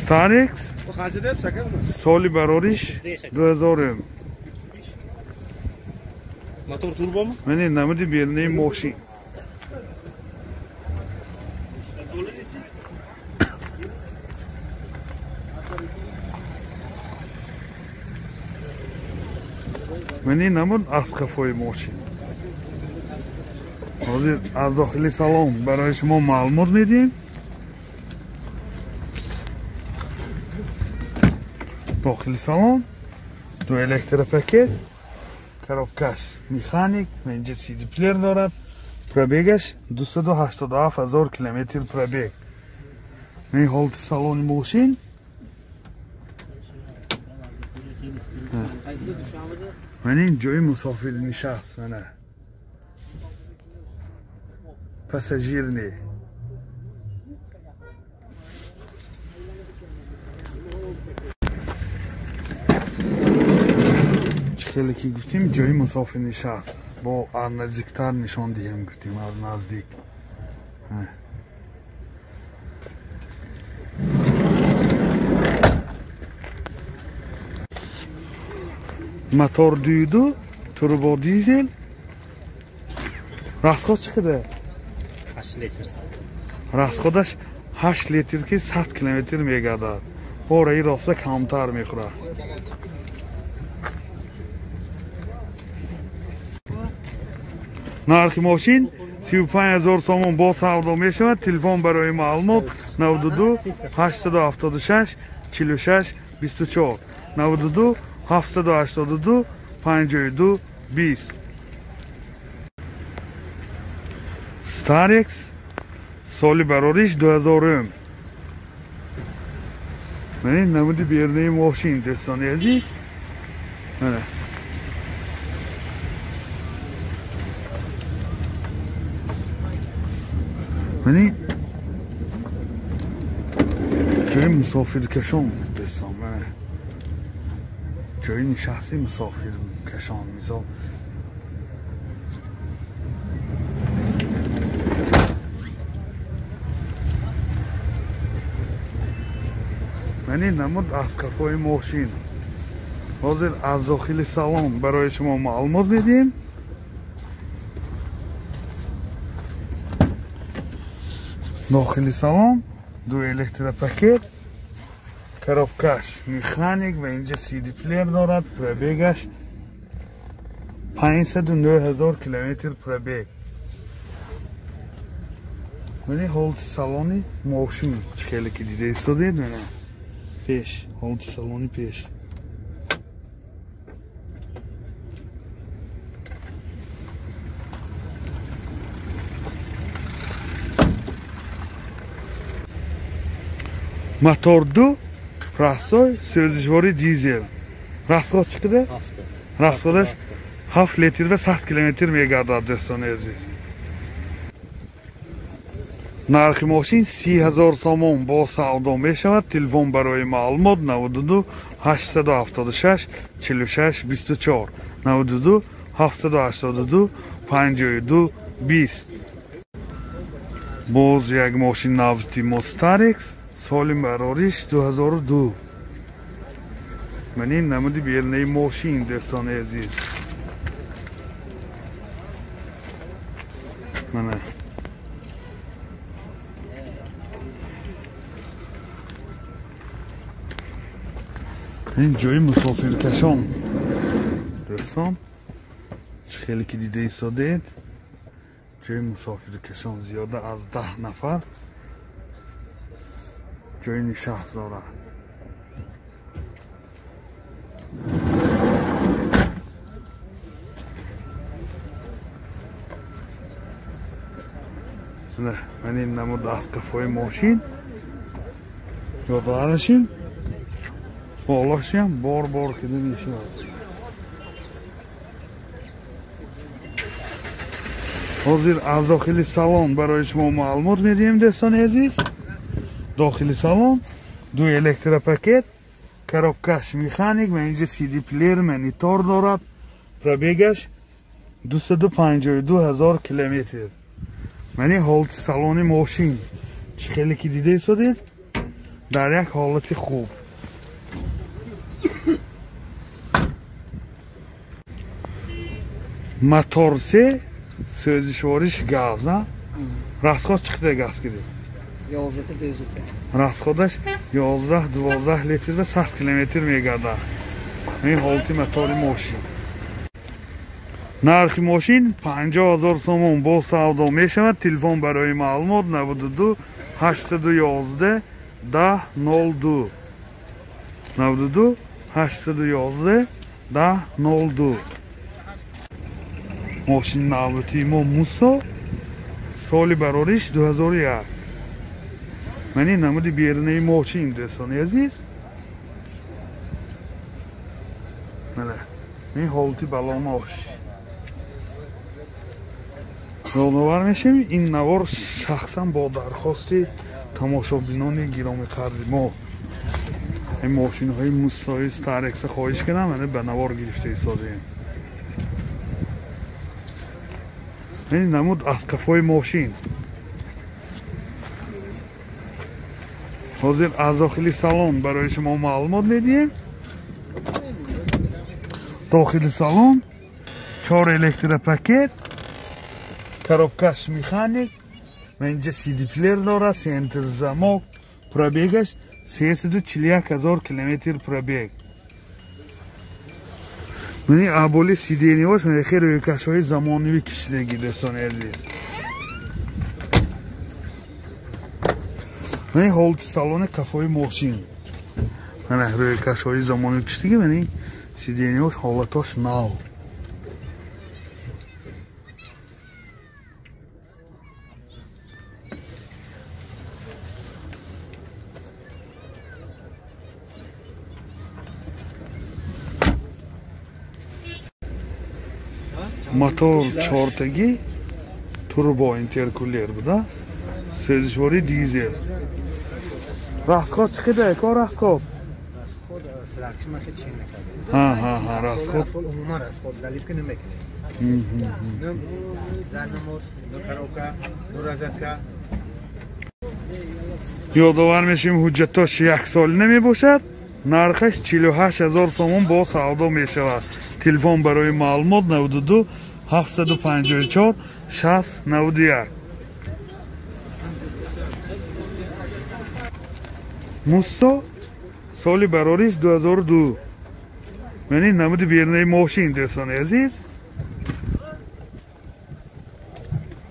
Starex соли барориш 2000. Мотор турбоми? Мана намуди берунаи мошин. Мана намуд аз қафои мошин. Ҳозир аз дохили салон барои шумо маълумот медиҳем. Дохили салон ду электропакет, коробкаш механик, инҷа CD плеер дорад. Пробегаш 287 ҳазор километр пробег. Ин ҳолати салони мошин. Мана ин ҷои мусофирнишаст, мана пассажирни. Хеле ки гуфтем ҷои мусофирнишаст, бо аз наздиктар нишон диҳем гуфтем, аз наздик. Мотор 2.2 турбо дизел. Расход чӣ қадар? 8 литр. Расходаш 8 литр ки 100 километр мегардад. Бораи роста камтар мехӯрад. Нархи мошин 35 ҳазор сомон бо савдо мешавад. Телефон барои маълумот 92 876 46 24 92 782 52 20. Starex соли барориш 2000. Мана намуди берунаи мошин дӯстони азиз. Мана мани ҷои мусофиркашон дӯстон, мана ҷои нишасти мусофиркашон. Мисол мани намуд аз қафои мошин. Ҳозир аз дохили салон барои шумо маълумот медиҳем. Дохили салон ду электропакет, коробкаш механик ва инҷа CD плеер дорад. Пробегаш 509 ҳазор километр пробег. Мани ҳолати салони мошин чӣ хеле ки дида истодед, мана пеш ҳолати салони пеш. Мотор 2 простой сӯзишвори дизел. Расход чӣ қадар? Расходаш 7 литр ва 100 километр мегардад дӯстони азиз. Нархи мошин 30 ҳазор сомон бо савдо мешавад. Телефон барои маълумот 92 876 46 24 92 782 52 20. Боз як мошин навти мо Starex соли барориш 2002. Ман ин намуди берунаи мошин дӯстони азиз. Мана ин ҷои мусофиркашон дӯстон, чӣ хеле ки дида истодед, ҷои мусофиркашон зиёда аз 10 нафар ҷои нишаст дорад. Ман ин намуд аз қафои мошин ёдорашим, болошам бор-бор кида мешавад. Ҳозир аз дохили салон барои шумо маълумот медиҳем дӯстони азиз. Дохили салон ду электропакет, коробкаш механик ва инҷа CD плеер, монитор дорад. Пробегаш 252 ҳазор километр. Мани ҳолати салони мошин чӣ хеле ки дида истодед, Дар як ҳолати хуб. Мотор се, сӯзишвориш газ, расход чиқида газ киди? 11 Расходаш 11-12 литрда 100 километр мегардад. Ин ҳолати мотори мошин. Нархи мошин 50 000 сомон бо савдо мешавад. Телефон барои маълумот 92 811 10 02 92 811 10 02. Мошини навбатии мо Мусо, соли барориш 2001. Мани намуди берунаи мошин, дӯстони азиз. Мана ин ҳолати балонош. Ёдовар мешавем, ин навор шахсан бо дархости тамошобинони гиромиқадри мо ин мошинҳои Мусои Старекса хоҳиш кардам, мана ба навор гирифта истодем. Ин намуд аз қафои мошин. Ҳозир аз дохили салон барои шумо маълумот медиҳем. Дохили салон 4 электропакет, коробкаш механик, инҷа CD плеер дорад, центр замок, пробегаш 341 000 километр пробег. Мани аболи сидениҳош мехе рӯйкашҳои замонавӣ кишидагӣ, дӯстони азиз. Мани ҳолати салони қафои мошин. Мана рӯйкашҳои замонавӣ кишидагӣ, мани сидениҳош ҳолатош нав. Мотор чортагӣ, турбо интеркулер буда, сӯзишворӣ дизел. Расход чӣ қадар ко расход? Расход саракшма хе чен накард. Ҳа, расход. Умуман расход заливка намекунем. Занамоз, ду коробка, ду розетка. Ёдовар мешавем, ҳуҷҷатош як сол намебошад. Нархаш 48 000 сомон бо савдо мешавад. Телефон барои маълумот 92 754 60 91. Мусо, соли барориш 2002. Мани намуди берунаи мошин, дӯстони азиз.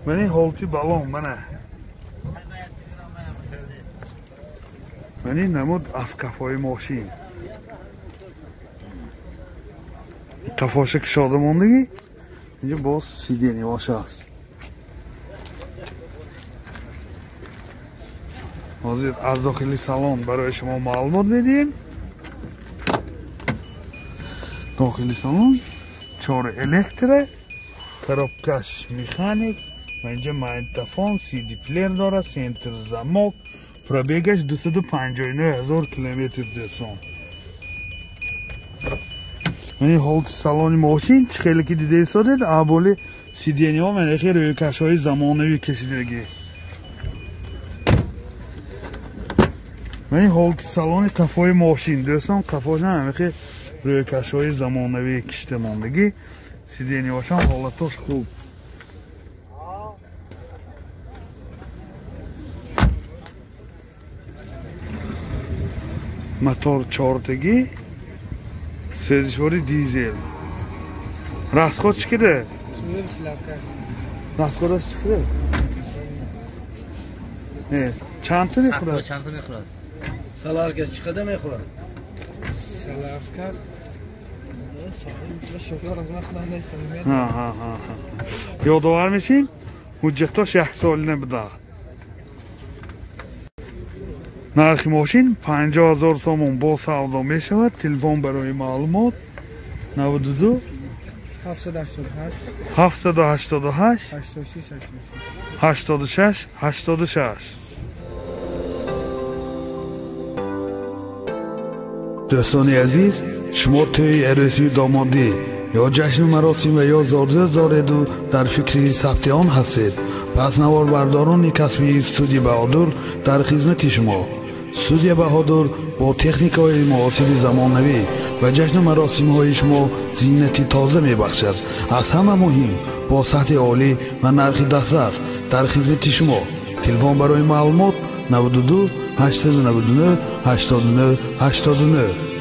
Мани ҳолати балон, мана. Мани намуд аз қафои мошин. Қафоша кушода мондагӣ, инҷо боз сидениҳош аст. Ҳозир аз дохили салон барои шумо маълумот медиҳем. Дохили салон 4 электро, коробкаш механик, ва инҷа магнитофон, CD плеер дорад, центр замок, пробегаш 259 000 километр, дӯстон. Мани ҳолати салони мошин чӣ хеле ки дида истодед, аболи сидениҳо манехи рӯйкашҳои замонавӣ кашидагӣ. Мани ҳолати салони қафои мошин, дӯстон, қафошам ҳамехи рӯйкашҳои замонавӣ кишида мондагӣ. Сидениҳошам ҳолатош хуб. Мотор чортагӣ, сӯзишвори дизел. Расход чӣ кида? Расходаш чӣ кида? Чандта мехӯрад? Чандта мехӯрад? Солярка чӣ қадар мехӯрад? Солярка Ёдовар мешем, ҳуҷҷатош як солина буда. Нархи мошин 50 000 сомон бо савдо мешавад. Телефон барои маълумот 92 788 788 86 86 86. Дӯстони азиз, шумо тӯи арӯсию домодӣ ё ҷашну маросим ва ё зорзӯз дореду дар фикри сабти он ҳастед, пас наворбардорони касбии студия Баҳодур дар хизмати шумо. Студия Баҳодур бо техникаҳои муосири замонавӣ ва ҷашну маросимҳои шумо зинати тоза мебахшад. Аз ҳама муҳим, бо сатҳи олӣ ва нархи дастрас дар хизмати шумо. Телефон барои маълумот: 92 899 89 89.